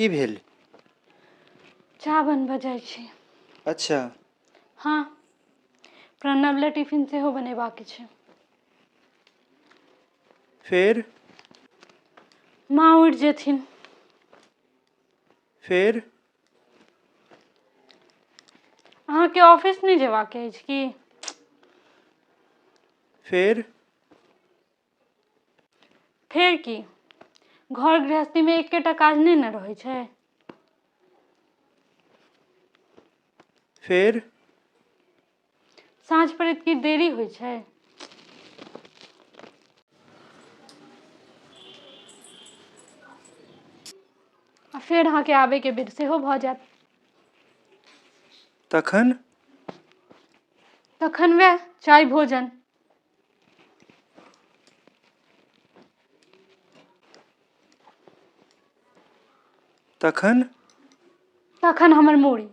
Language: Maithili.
की भेल? चाह बनबऽ जाइ छी। अच्छा। हँ, प्रणव लए टिफिन सेहो बनेबाक छै। फेर? माँ उठि जेथिन। फेर? अहाँके ऑफिस नहि जेबाक अछि की? फेर? फेर की, घर गृहस्थीमे एकेटा काज नहि ने रहै छै। फेर? साँझ पड़ैत की देरी होइ छै? आ फेर अहाँके आबैके बेर सेहो भऽ जायत। तखन? तखन वएह चाय भोजन। तखन? तखन हमर मूड़ी।